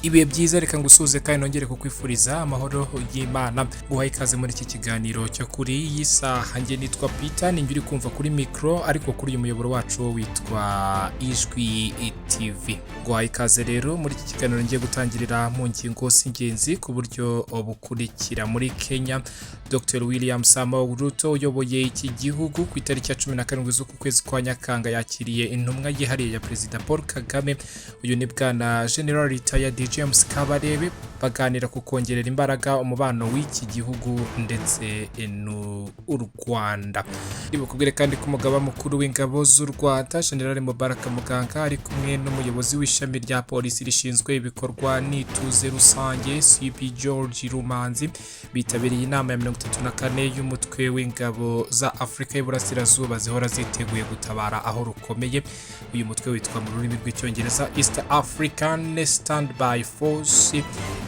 Ibihe byiza, reka ngusuhuze kandi nongere kukwifuriza amahoro y'Imana. Guhaye ikaze muri iki kiganiro cyo kuri iyi saha. Njye nitwa Peter, ninjye uri kumva kuri mikoro, ariko kuri uyu muyoboro wacu witwa Ijwi TV. Guhaye ikaze rero muri iki kiganiro ngiye gutangirira mu ngingo z'ingenzi ku buryo bukurikira. Muri Kenya, Dr William Samoei Ruto uyoboye iki gihugu, ku itariki ya 17 z'uku kwezi kwa Nyakanga yakiriye intumwa yihariye ya Perezida Paul Kagame. Uyu ni Bwana General Retired James Kabarebe, baganira ku kongerera imbaraga umubano w'iki gihugu ndetse n'u Rwanda. Bukubwire kandi ko umugaba mukuru w'ingabo z'u Rwanda, General Mubaraka Muganga, ari kumwe n'umuyobozi w'ishami rya polisi rishinzwe ibikorwa n'ituze rusange, CP George Rumanzi, bitabiriye inama ya 34 y'umutwe w'ingabo za Afurika y'Iburasirazuba zihora ziteguye gutabara aho rukomeye. Uyu mutwe witwa mu rurimi rw'Icyongereza East African Standby Force,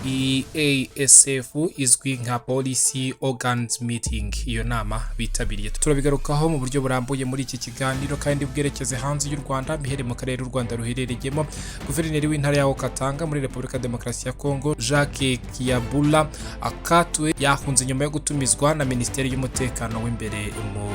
EASF, izwi nka Police Organs Meeting. Iyo nama bitabiriye turabigarukaho mu buryo burambuye muri iki kiganiro, kandi bwerekeze hanze y'u Rwanda, mihere mu karere u Rwanda ruherereyemo. Guverineri w'intara ya Katanga muri Repubulika Demokarasi ya Kongo, Jacques Kyabula Akatwe, yahunze nyuma yo gutumizwa na Minisiteri y'Umutekano w'imbere mu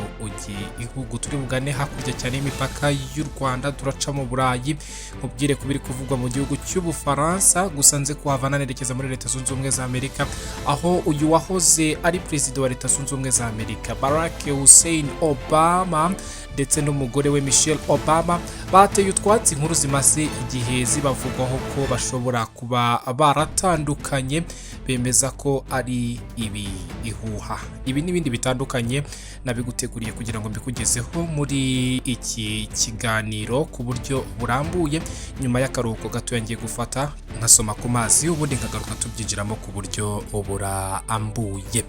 gihugu. Turi bugane hakurya cyane y'imipaka y'u Rwanda, turaca mu Burayi, nkubwire ku biri kuvugwa mu gihugu cy'Ubufaransa. Gusa nze kuhava nanerekeza muri Leta Zunze Ubumwe za Amerika, aho uyu wahoze ari perezida wa Leta Zunze Ubumwe za Amerika, Barack Hussein Obama, ndetse n'umugore we Michelle Obama bateye utwatsi inkuru zimaze igihe zibavugwaho ko bashobora kuba baratandukanye, bemeza ko ari ibi ihuha. Ibi n'ibindi bitandukanye nabiguteguriye kugira ngo mbikugezeho muri iki kiganiro ku buryo burambuye, nyuma y'akaruhuko gato ngiye gufata nkasoma ku mazi, ubundi nkagaruka tubyinjiramo ku buryo burambuye.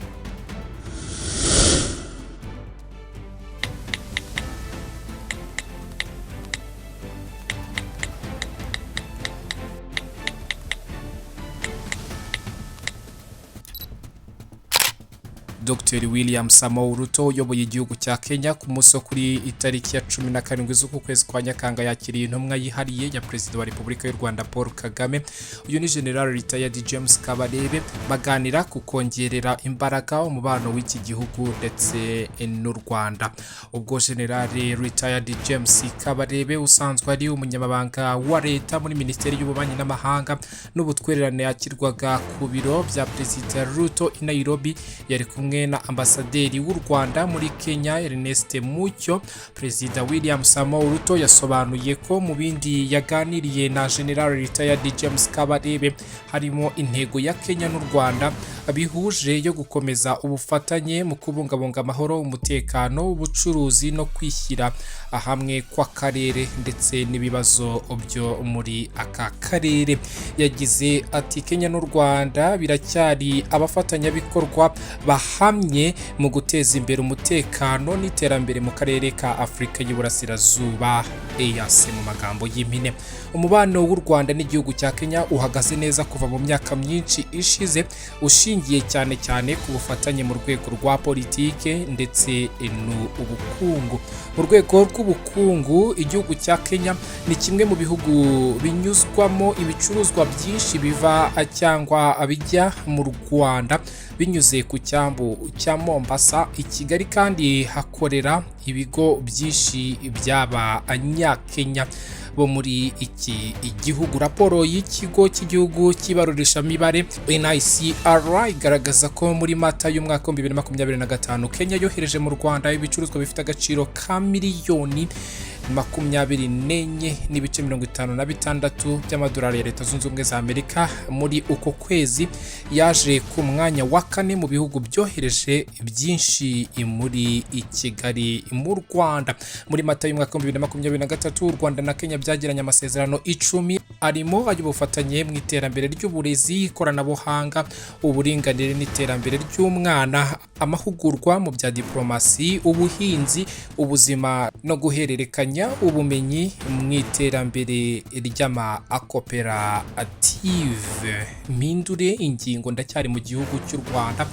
Dr William Samoei Ruto uyoboye igihugu cya Kenya, ku munsi wo kuri itariki ya 17 z'uku kwezi kwa Nyakanga yakiriye intumwa yihariye ya Perezida wa Repubulika y'u Rwanda Paul Kagame. Uyu ni General Retired James Kabarebe, baganira ku kongerera imbaraga umubano w'iki gihugu ndetse n'u Rwanda. Ubwo General Retired James Kabarebe, usanzwe ari umunyamabanga wa leta muri Minisiteri y'Ububanyi n'Amahanga n'Ubutwererane, yakirwaga ku biro bya Perezida Ruto i Nairobi, yari kumwe na ambasaderi w'u Rwanda muri Kenya, Ernest Mucyo. Perezida William Samoei Ruto yasobanuye ko mu bindi yaganiriye na General Retired James Kabarebe harimo intego ya Kenya n'u Rwanda bihuje yo gukomeza ubufatanye mu kubungabunga amahoro, umutekano, ubucuruzi no kwishyira hamwe kw'akarere ndetse n'ibibazo byo muri aka karere. Yagize ati: "Kenya n'u Rwanda biracyari abafatanyabikorwa bahamye mu guteza imbere umutekano n'iterambere mu karere ka Afurika y'Iburasirazuba, EAC mu magambo y'impine." Umubano w'u Rwanda n'igihugu cya Kenya uhagaze neza kuva mu myaka myinshi ishize, ushingiye cyane cyane ku bufatanye mu rwego rwa politike ndetse n'ubukungu. Mu rwego rw'ubukungu, igihugu cya Kenya ni kimwe mu bihugu binyuzwamo ibicuruzwa byinshi biva cyangwa bijya mu Rwanda binyuze ku cyambu cya Mombasa. I Kigali kandi hakorera ibigo byinshi by'Abanyakenya bo muri iki gihugu. Raporo y'ikigo cy'igihugu cy'ibarurishamibare, NICR, igaragaza ko muri Mata y'umwaka wa 2025 Kenya yohereje mu Rwanda ibicuruzwa bifite agaciro ka miliyoni 24.56 by'amadolari ya Leta Zunze Ubumwe za Amerika muri uko kwezi. Yaje ku mwanya wa kane mu bihugu byohereje byinshi muri Kigali mu Rwanda. Muri Mata y'umwaka wa 2023, u Rwanda na Kenya byagiranye amasezerano 10, arimo ay'ubufatanye mu iterambere ry'uburezi, ikoranabuhanga, uburinganire n'iterambere ry'umwana, amahugurwa mu bya diplomasi, ubuhinzi, ubuzima no guhererekanya ubumenyi mu iterambere ry'amakoperative. Mpindure ingingo, ndacyari mu gihugu cy'u Rwanda.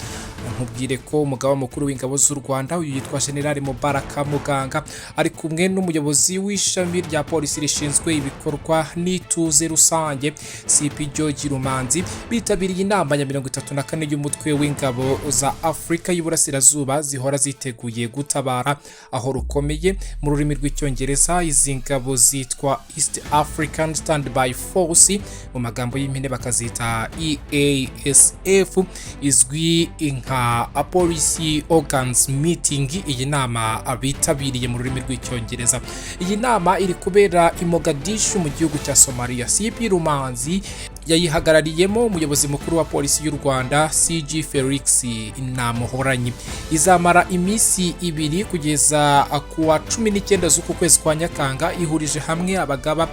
Nkubwire ko umugaba mukuru w'ingabo z'u Rwanda uyu yitwa General Mubaraka Muganga ari kumwe n'umuyobozi w'ishami rya polisi rishinzwe ibikorwa n'ituze rusange CP George Rumanzi bitabiriye inama ya 34 y'umutwe w'ingabo za Afurika y'Iburasirazuba zihora ziteguye gutabara aho rukomeye. Mu rurimi rw'Icyongereza izi ngabo zitwa East African Standby Force, mu magambo y'impine bakazita EASF, izwi nka Police Organs Meeting. Iyi nama bitabiriye mu rurimi rw'Icyongereza, iyi nama iri kubera i Mogadishu mu gihugu cya Somalia. CP Rumanzi yayihagarariyemo umuyobozi mukuru wa polisi y'u Rwanda CG Felix Namuhoranye. Izamara iminsi 2 kugeza ku wa 19 z'uku kwezi kwa Nyakanga. Ihurije hamwe abagaba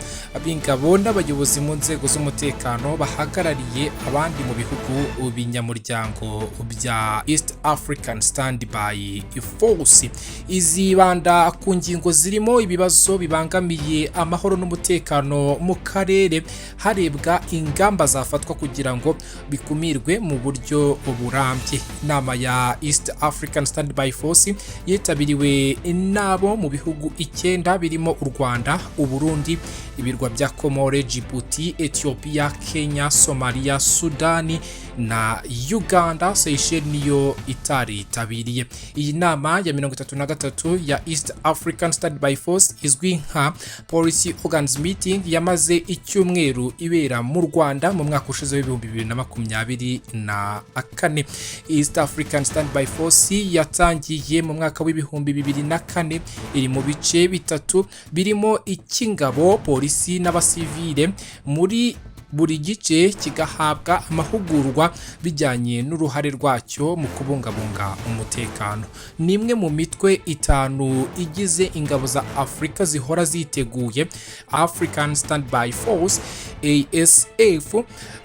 b'ingabo n'abayobozi mu nzego z'umutekano bahagarariye abandi mu bihugu binyamuryango bya East African Standby Force. Izibanda ku ngingo zirimo ibibazo bibangamiye amahoro n'umutekano mu karere, harebwa ingamba zafatwa kugira ngo bikumirwe mu buryo burambye. Inama ya East African Standby Force yitabiriwe n'abo mu bihugu 9 birimo u Rwanda, u Burundi, ibirwa bya Komore, Djibouti, Ethiopia, Kenya, Somalia, Sudani na Uganda. Seychelles niyo itaritabiriye. Iyi nama ya 33 ya East African Standby Force izwi nka Police Organs Meeting yamaze icyumweru ibera mu Rwanda mu mwaka ushize w'2024. East African Standby Force yatangiye mu mwaka w'2004, iri mu bice bitatu birimo icy'ingabo, polisi n'abasivile. Muri buri gice kigahabwa amahugurwa bijyanye n'uruhare rwacyo mu kubungabunga umutekano. Ni imwe mu mitwe 5 igize ingabo za Afurika zihora ziteguye, African Standby Force ASF,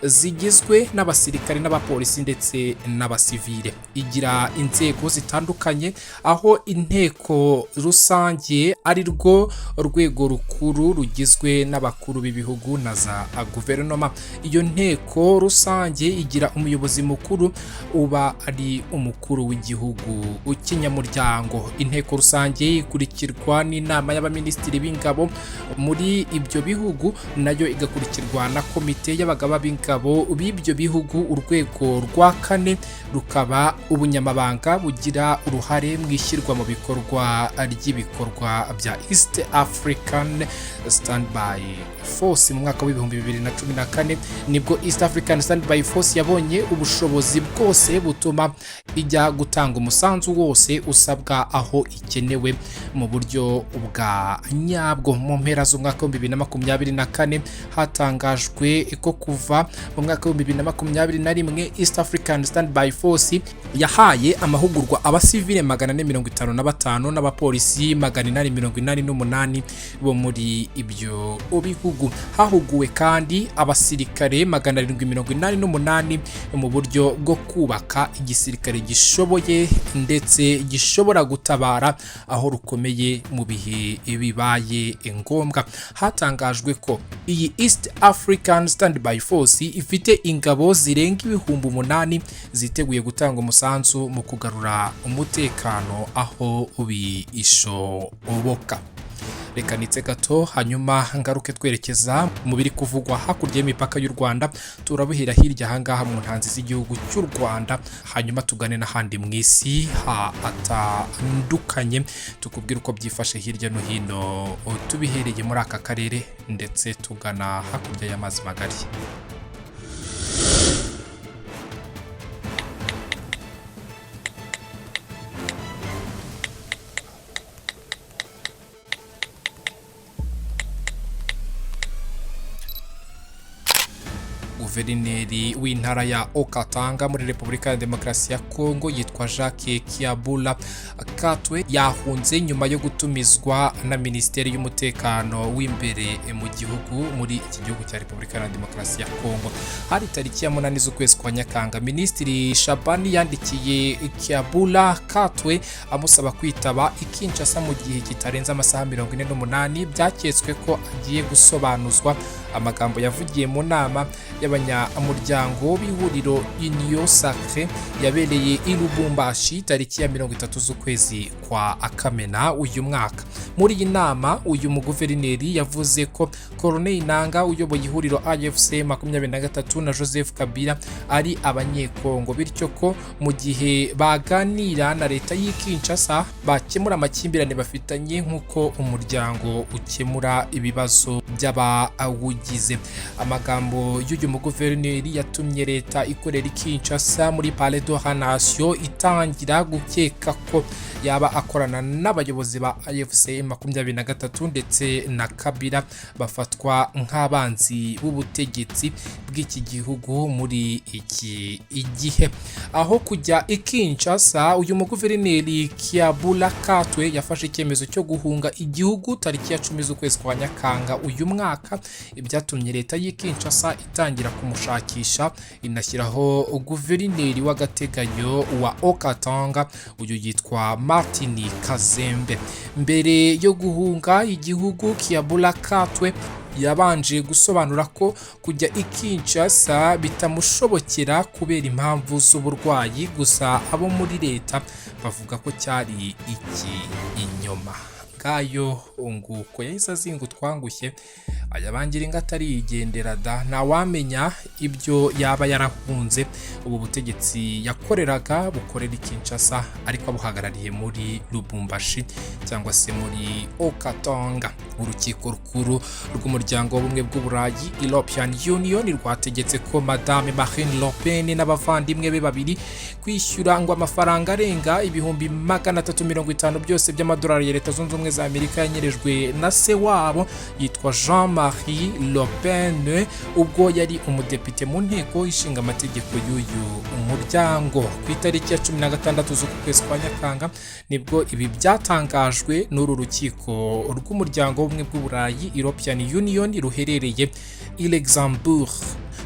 zigizwe n'abasirikare n'abapolisi ndetse n'abasivile. Igira inzego zitandukanye, aho inteko rusange ari rwo rwego rukuru rugizwe n'abakuru b'ibihugu na za guverinoma. Iyo nteko rusange igira umuyobozi mukuru uba ari umukuru w'igihugu cy'inyamuryango. Inteko rusange ikurikirwa n'inama y'abaminisitiri b'ingabo muri ibyo bihugu, nayo igakurikirwa na komite y'abagaba b'ingabo b'ibyo bihugu. Urwego rwa kane rukaba ubunyamabanga bugira uruhare mu ishyirwa mu bikorwa ry'ibikorwa bya East African Standby Force. Mu mwaka w'2014 nibwo East African Standby Force yabonye ubushobozi bwose butuma ijya gutanga umusanzu wose usabwa aho ikenewe mu buryo bwa nyabwo. Mu mpera z'umwaka wa 2024 hatangajwe ko kuva mu mwaka wa 2021 East African Standby Force yahaye amahugurwa abasivile 455 n'abapolisi 888 bo muri ibyo bihugu. Hahuguwe kandi abasirikare 788 mu buryo bwo kubaka igisirikare gishoboye ndetse gishobora gutabara aho rukomeye mu bihe bibaye ngombwa. Hatangajwe ko iyi East African Standby Force ifite ingabo zirenga 8000 ziteguye gutanga umusanzu mu kugarura umutekano aho bishoboka. Reka nitse gato, hanyuma ngaruke twerekeza mu biri kuvugwa hakurya y'imipaka y'u Rwanda. Turabuhera hirya ahangaha mu ntanzi z'igihugu cy'u Rwanda, hanyuma tugane n'ahandi mu isi hatandukanye, tukubwira uko byifashe hirya no hino, tubihereye muri aka karere ndetse tugana hakurya y'amazi magari. Guverineri w'intara ya Okatanga muri Repubulika ya Demokarasi ya Kongo yitwa Jacques Kiabula Katwe yahunze nyuma yo gutumizwa na Minisiteri y'Umutekano w'imbere mu gihugu muri iki gihugu cya Repubulika ya Demokarasi ya Kongo. Hari tariki ya 8 z'ukwezi kwa Nyakanga, Minisitiri Shabani yandikiye Kiabula Katwe amusaba kwitaba i Kinshasa mu gihe kitarenze amasaha 48. Byaketswe ko agiye gusobanuzwa Amagambo yavugiye mu nama y'abanyamuryango b'ihuriro Union Sacrée yabereye i Lubumbashi tariki ya 30 z'ukwezi kwa Kamena uyu mwaka. Muri iyi nama, uyu muguverineri yavuze ko Corneille Nanga uyoboye ihuriro AFC 23 na Joseph Kabila ari Abanyekongo, bityo ko mu gihe baganira na leta y'i Kinshasa bakemura amakimbirane bafitanye nk'uko umuryango ukemura ibibazo by'abawugize. Amagambo y'uyu muguverineri yatumye leta ikorera i Kinshasa muri Palais de la Nation itangira gukeka ko yaba akorana n'abayobozi ba AFC 23 ndetse na Kabila, bafatwa nk'abanzi b'ubutegetsi bw'iki gihugu muri iki gihe. Aho kujya i Kinshasa, uyu muguverineri Kyabula Katwe yafashe icyemezo cyo guhunga igihugu tariki ya 10 z'ukwezi kwa Nyakanga uyu mwaka, ibyatumye leta y'i Kinshasa itangira kumushakisha, inashyiraho guverineri w'agateganyo wa Haut-Katanga, uyu yitwa Martin Kazembe. Mbere yo guhunga igihugu, Kyabula Katwe yabanje gusobanura ko kujya i Kinshasa bitamushobokera kubera impamvu z'uburwayi, gusa abo muri leta bavuga ko cyari iki inyoma. Ngayo nguko, yahise azinga utwangushye ayabangira inga atarigendera da. Ntawamenya ibyo yaba yarahunze ubu butegetsi yakoreraga bukorera i Kinshasa, ariko abuhagarariye muri Lubumbashi cyangwa se muri Haut-Katanga. Urukiko rukuru rw'umuryango w'ubumwe bw'Uburayi, European Union, rwategetse ko Madame Marine Le Pen n'abavandimwe be babiri kwishyura ngo amafaranga arenga 350,000 byose by'amadolari ya Leta Zunze Ubumwe za Amerika yanyerejwe na se wabo yitwa Jean-Marie Le Pen ubwo yari umudepite mu nteko ishinga amategeko y'uyu muryango. Ku itariki ya 16 z'uku kwezi kwa Nyakanga nibwo ibi byatangajwe n'uru rukiko rw'umuryango w'ubumwe bw'Uburayi, European Union, ruherereye i Luxembourg.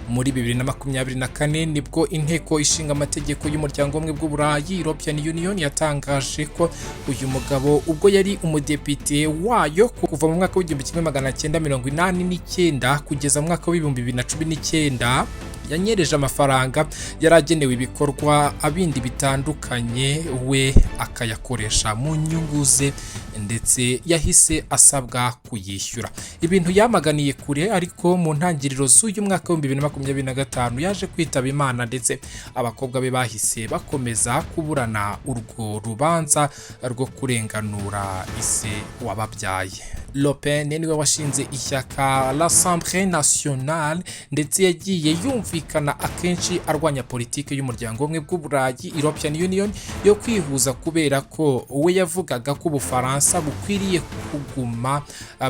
Muri 2024 nibwo inteko ishinga amategeko y'umuryango w'ubumwe bw'Uburayi, European Union, yatangaje ko uyu mugabo ubwo yari umudepite wayo kuva mu mwaka w'1989 kugeza mu mwaka w'2019 yanyereje amafaranga yari agenewe ibikorwa bindi bitandukanye, we akayakoresha mu nyungu ze, ndetse yahise asabwa kuyishyura, ibintu yamaganiye kure. Ariko mu ntangiriro z'uyu mwaka w'2025 yaje kwitaba Imana, ndetse abakobwa be bahise bakomeza kuburana urwo rubanza rwo kurenganura ise wababyaye. Le Pen niwe washinze ishyaka l'Assemblée Nationale, ndetse yagiye yumvikana akenshi arwanya politiki y'umuryango w'ubumwe bw'Uburayi, European Union, yo kwihuza, kubera ko we yavugaga ko Ubufaransa bukwiriye kuguma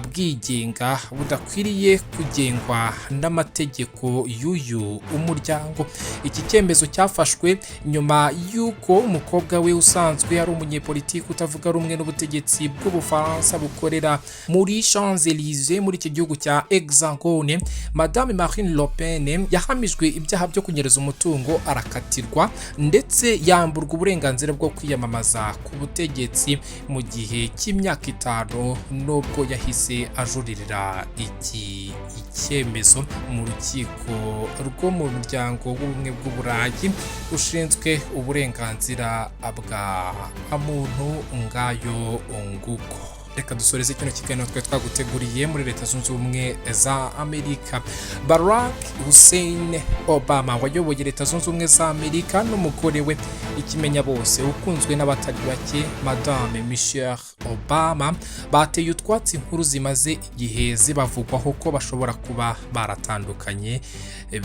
bwigenga, budakwiriye kugengwa n'amategeko y'uyu umuryango. Iki cyemezo cyafashwe nyuma y'uko umukobwa we usanzwe ari umunyepolitiki utavuga rumwe n'ubutegetsi bw'Ubufaransa bukorera muri Champs-Élysées muri iki gihugu cya Hexagone, Madame Marine Le Pen, yahamijwe ibyaha byo kunyereza umutungo, arakatirwa, ndetse yamburwa uburenganzira bwo kwiyamamaza ku butegetsi mu gihe cy'imyaka 5, nubwo yahise ajuririra iki icyemezo mu rukiko rwo mu muryango w'ubumwe bw'Uburayi ushinzwe uburenganzira bwa muntu. Ngayo nguko, reka dusoreze kino kiganiro twari twaguteguriye muri Leta Zunze Ubumwe za Amerika. Barack Hussein Obama wayoboye Leta Zunze Ubumwe za Amerika n'umugore we ikimenya bose ukunzwe n'abatari bake, Madame Michelle Obama, bateye utwatsi inkuru zimaze igihe zibavugwaho ko bashobora kuba baratandukanye,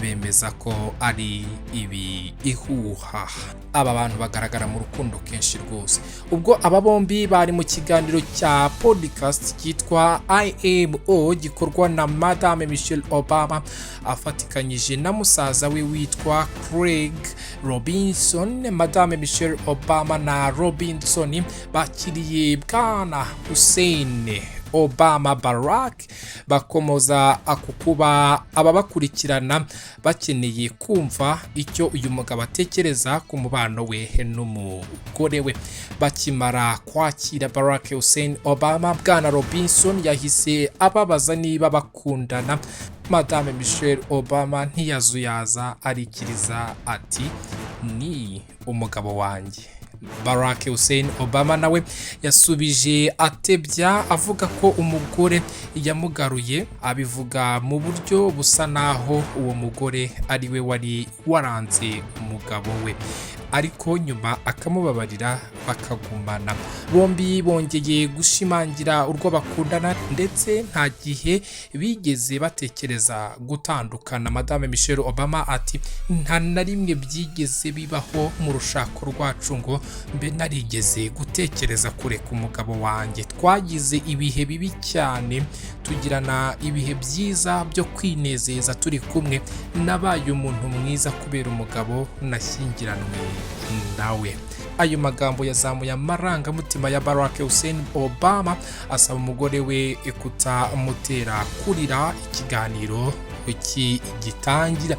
bemeza ko ari ibi ihuha. Aba bantu bagaragara mu rukundo kenshi rwose. Ubwo aba bombi bari mu kiganiro cya podcast cyitwa IMO gikorwa na Madame Michelle Obama afatikanyije na musaza we witwa Craig Robinson, Madame Michelle Obama na Robinson bakiriye Bwana Hussein Obama Barack, bakomoza ku kuba ababakurikirana bakeneye kumva icyo uyu mugabo atekereza ku mubano we n'umugore we. Bakimara kwakira Barack Hussein Obama, Bwana Robinson yahise ababaza niba bakundana. Madame Michelle Obama ntiyazuyaza, arikiriza ati: "Ni umugabo wanjye." Barack Hussein Obama nawe yasubije atebya, avuga ko umugore yamugaruye, abivuga mu buryo busa naho uwo mugore ari we wari waranze umugabo we, ariko nyuma akamubabarira bakagumana. Bombi bongeye gushimangira urwo bakundana, ndetse nta gihe bigeze batekereza gutandukana. Madame Michelle Obama ati: "Nta na rimwe byigeze bibaho mu rushako rwacu ngo mbe narigeze gutekereza kureka umugabo wanjye. Twagize ibihe bibi cyane, tugirana ibihe byiza byo kwinezeza turi kumwe. Nabaye umuntu mwiza kubera umugabo nashyingiranwe nawe." Ayo magambo yazamuye amarangamutima ya Barack Hussein Obama, asaba umugore we kutamutera kurira ikiganiro gitangira.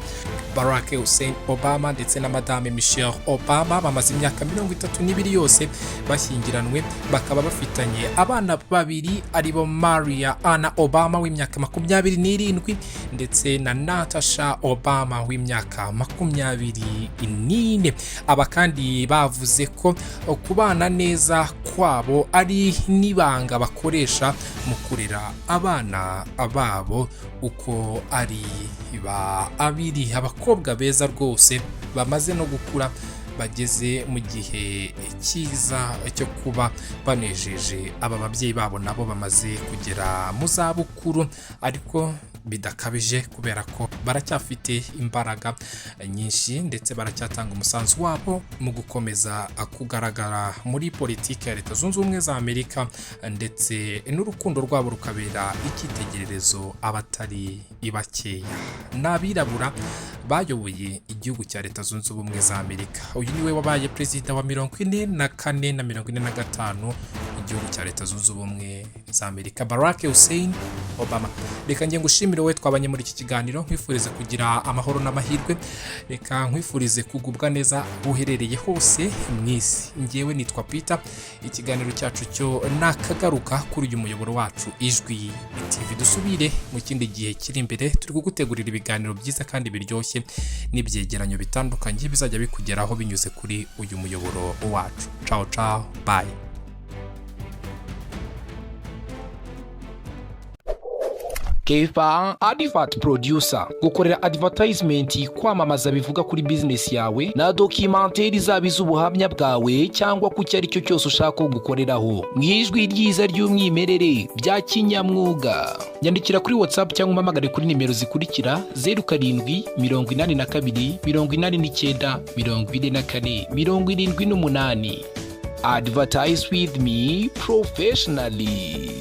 Barack Hussein Obama ndetse na Madame Michelle Obama bamaze imyaka 32 yose bashyingiranwe, bakaba bafitanye abana babiri, aribo Maria Anna Obama w'imyaka 27 ndetse na Natasha Obama w'imyaka 24. Aba kandi bavuze ko kubana neza kwabo ari n'ibanga bakoresha mu kurera abana babo uko ari babiri, abakobwa beza rwose bamaze no gukura, bageze mu gihe cyiza cyo kuba banejeje aba babyeyi babo, nabo bamaze kugera mu zabukuru, ariko bidakabije kubera ko baracyafite imbaraga nyinshi, ndetse baracyatanga umusanzu wabo mu gukomeza kugaragara muri politiki ya Leta Zunze Ubumwe za Amerika, ndetse n'urukundo rwabo rukabera icyitegererezo abatari bakeya. Ni abirabura bayoboye igihugu cya Leta Zunze Ubumwe za Amerika. Uyu niwe wabaye perezida wa 44 na 45 igihugu cya Leta Zunze Ubumwe za Amerika, Barack Hussein Obama. Reka njye ngushimire wowe twabanye muri iki kiganiro, nkwifurize kugira amahoro n'amahirwe. Reka nkwifurize kugubwa neza aho uherereye hose mu isi. Ngewe nitwa Peter. Ikiganiro cyacu cyo nakagaruka kuri uyu muyoboro wacu Ijwi TV. Dusubire mu kindi gihe kiri imbere, turi kugutegurira ibiganiro byiza kandi biryoshye n'ibyegeranyo bitandukanye bizajya bikugeraho binyuze kuri uyu muyoboro wacu. Ciao ciao, bye. Kefa Advert Producer gukorera advertisement, kwamamaza bivuga kuri business yawe na documentaire, zaba iz'ubuhamya bwawe cyangwa ku cyo ari cyo cyose ushaka ko gukoreraho mu ijwi ryiza ry'umwimerere bya kinyamwuga. Nyandikira kuri WhatsApp cyangwa umpamagare kuri nimero zikurikira: 0782 89 44 78. Advertise with me professionally.